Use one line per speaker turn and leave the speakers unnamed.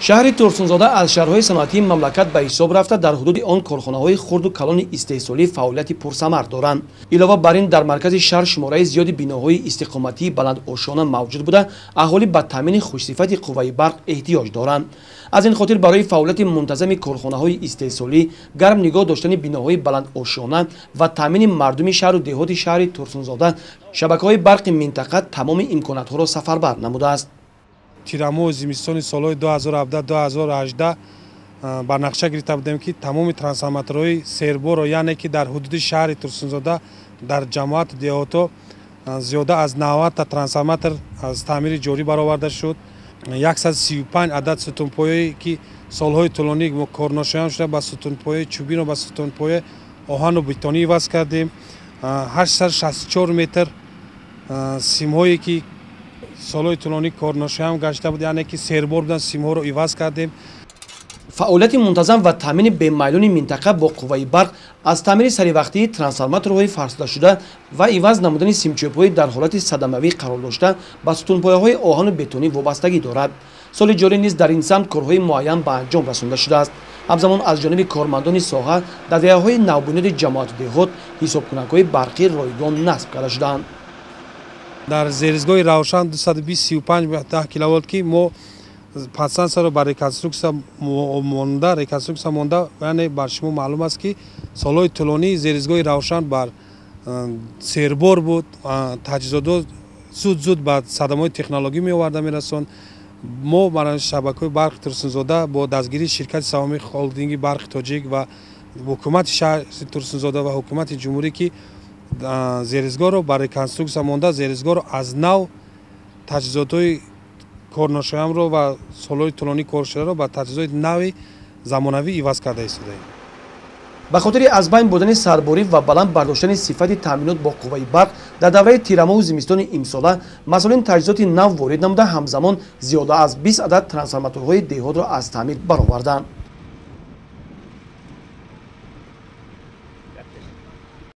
Шаҳри Турсунзода аз шаҳрҳои саноатии мамлакат ба ҳисоб рафта, дар ҳудуди он корхонаҳои хурду калони истеҳсолӣ фаъолияти пурсамар доранд. Илова бар ин, дар маркази шаҳр шумораи зиёди биноҳои истиқоматии баландошёна мавҷуд буда, аҳолӣ ба таъмини хушсифати қувваи барқ эҳтиёҷ доранд. Аз ин хотир барои фаъолияти мунтазами корхонаҳои истеҳсолӣ, гарм нигоҳ доштани биноҳои баландошёна ва таъмини мардуми шаҳру деҳоти шаҳри Турсунзода шабакаҳои барқи минтақа тамоми имконотҳоро сафарбар намудааст.
Тирамоҳи зимистони солҳои 2017-2018 ба нақша гирифта будем, ки тамоми трансформаторҳои серборро, яъне ки дар ҳудуди шаҳри Турсунзода дар ҷамоату деҳотҳо зиёда аз 90 трансформатор аз таъмири ҷорӣ бароварда шуд. 135 адад сутунпояе ки солҳои тӯлонӣ корношоям шуда, ба сутунпояи чӯбино ба сутунпояи оҳану бетонӣ иваз кардем. 864 метр симҳое ки солҳои тӯлонӣ корношоям гашта буд, яъне ки сербор буданд, симҳоро иваз кардем.
Фаъолияти мунтазам ва таъмини бемайлони минтақа бо қувваи барқ аз таъмири саривақтии трансформаторҳои фарсудашуда ва иваз намудани симчӯбҳои дар ҳолати садамавӣ қарор дошта ба сутунпояҳои оҳану бетонӣ вобастагӣ дорад. Соли ҷорӣ низ дар ин самт корҳои муайян ба анҷом расонда шудааст. Ҳамзамон аз ҷониби кормандони соҳа дар деҳаҳои навбунёди ҷамоату деҳот ҳисобкунакҳои барқӣ ройгон насб карда шудаанд.
Дар зеризгоҳи Равшан 220-35 киловолт, ки мо подстансияро ба реконструксия монда, яъне бар шумо маълум аст, ки солҳои тӯлонӣ зеризгоҳи Равшан бар сербор буд, таҷҳизотҳо зуд зуд ба садамаҳои технологӣ меоварда мерасонд. Мо бар шабакаҳои барқи Турсунзода бо дастгирии ширкати саҳомии холдинги барқи тоҷик ва ҳукумати шаҳри Турсунзода ва ҳукумати ҷумҳурӣ, ки зеризгоҳро ба реконструксия монда, зеризгоҳро аз нав таҷҳизотҳои корношоямро ва солҳои тӯлонӣ коршударо ба таҷҳизоти нави замонавӣ иваз карда истодаем.
Ба хотири аз байн бурдани сарборӣ ва баланд бардоштани сифати таъминот бо қувваи барқ дар давраи тирамоҳу зимистони имсола масъулин таҷҳизоти нав ворид намуда, ҳамзамон зиёда аз 20 адад трансформаторҳои деҳотро аз таъмир бароварданд.